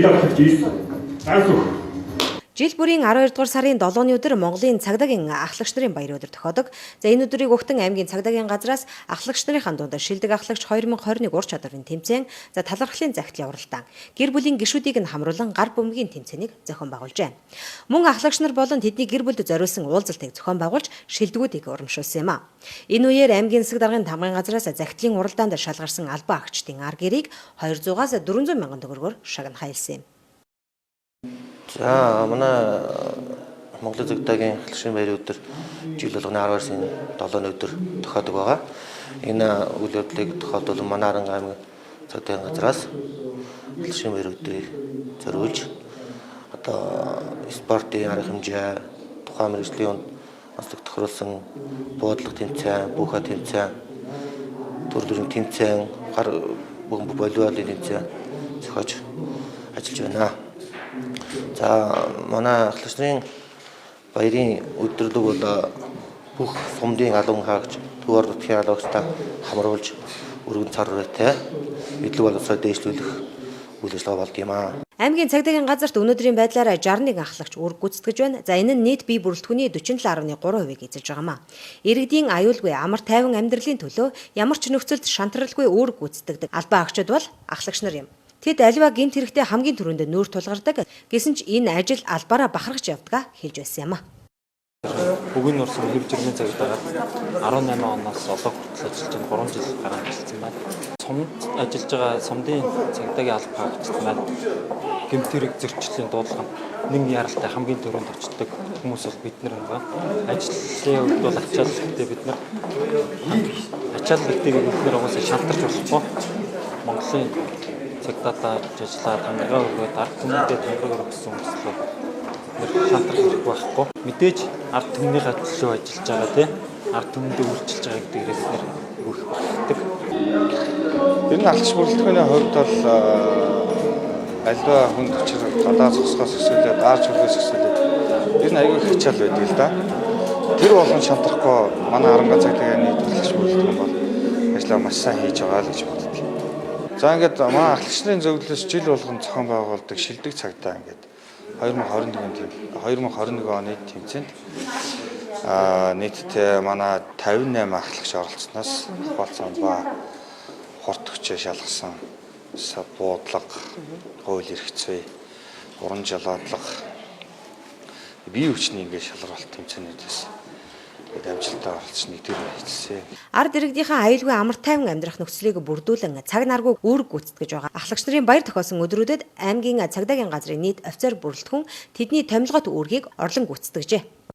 Ил ахлагч 9. Гансүх. Жил бүрийн 12 дугаар сарын 7-ны өдөр Монголын цагдаагийн ахлагч нарын баяр өдөр тохиодог. За, энэ өдрийг Угтан аймгийн цагдаагийн газраас ахлагч нарын дунд шилдэг ахлагч 2021 ур чадварын тэмцээн, за, талархлын захидлын уралдаан, гэр бүлийн гишүүдийг нь хамруулан гар бөмбөгийн тэмцээнийг зохион байгуулжээ. Мөн ахлагч нар болон тэдний гэр бүлд зориулсан уулзалтыг зохион байгуулж шилдэгүүдийг урамшуулсан юм а. Энэ үеэр аймгийн засаг даргын тамгын газраас захидлын уралдаанд шалгарсан албан агчдын ар гэрийг 200-аас 400 мянган төгрөгөөр шагнах айлсан юм. За, манай Монголын цагдаагийн ахлагчийн баярын өдөр жил болгоны 12 сарын 7-ны өдөр тохиодог байгаа. Энэ үйл явдлыг тохиолдвол манай Аранга аймаг цагдаагийн газраас ахлагчийн баяр өдрийг зориулж одоо спортын арга хэмжээ, тухайн мэргэжлийн онцлог тохируулсан буудлага тэмцээн, бүхэ тэмцээн, төр төрлийн тэмцээн, гар бөмбөг волейболын тэмцээн зохиож ажиллаж байна. За, манай ахлагч нарын баярын өдөрлөг бол бүх сумдын алуун хаагч, төв орд нутгийн алуугчдаа хамруулж өргөн цар хүрээтэй мэдлэг боловсроо дээшлүүлэх үйл ажиллагаа болдог юм аа. Аймгийн цагдаагийн газарт өнөөдрийн байдлаар 61 ахлагч үүрэг гүйцэтгэж байна. За, энэ нь нийт бие бүрэлдэхүүний 47.3%-ийг эзэлж байгаа юм а. Иргэдийн аюулгүй амар тайван амьдралын төлөө ямар ч нөхцөлд шантралгүй үүрэг гүйцэтгэдэг албан агчид бол ахлагч нар юм. Тэд аливаа гэмт хэрэгтээ хамгийн түрүүнд нүүр тулгардаг. Гэсэн ч энэ ажил албаараа бахархаж явдгаа хэлж байсан юм а. Үгийн нурсан хэв жирмийн цагдаагаар 18 оноос одоо хүртэл ажиллаж байна. 3 жил гарan ажилласан байна. Сумд ажиллаж байгаа сумдын цагдаагийн алба хаагчид маань гэмт хэрэг зөрчлийн дуудлага нэг яралтай хамгийн түрүүнд очдог хүмүүс бол бид нар байгаа. Ажлын хувьд бол ачаал ихтэй, бид нар ачаал ихтэй бид нар угаасаа шантарч болохгүй. Монголын цагдаатай ажиллаад тангараа өргөөд ард түмэндээ тангараг өргөсөн хүмүүс л бид шантрах хэрэг байхгүй. Мэдээж ард түмнийхээ төлөө ажиллаж байгаа, тий. Ард түмэндээ үйлчилж байгаа гэдгээрээ бид нар их бахархдаг. Ер нь ахлагч бүрэлдэхүүний хувьд бол аливаа хүнд хүчээр гадаа зогсохоос өсөөлээд аарч хөлгөөс өсөөлээд ер нь аягүй их ачаал байдаг л да. Тэр болгон шантрахгүй манай Аранга цагдаагийн нийт ахлагч бүрэлдэхүүн бол ажлаа маш сайн хийж байгаа л гэж боддог. За, ингээд манай ахлагч нарын зөвлөлөөс жил болгон зохион байгуулдаг шилдэг цагдаа ингээд 2021 оны тэмцээнд нийтдээ манай 58 ахлагч оролцсоноос Хаваалцсан ба хурд хүчээ шалгасан буудлага, хууль эрх зүй, уран жалаадлага, бие хүчний ингээд шалралт тэмцээнүүдээс ингээд амжилттай оролцож нэгдүгээр хийлсэн. Ард иргэдийнхээ аюулгүй амар тайван амьдрах нөхцөлийг бүрдүүлэн цаг наргүй үүрэг гүйцэтгэж байгаа. Ахлагч нарын баяр тохиосон өдрүүдэд аймгийн цагдаагийн газрын нийт офицер бүрэлдэхүүн тэдний томилгоот үүргийг орлон гүйцэтгэжээ.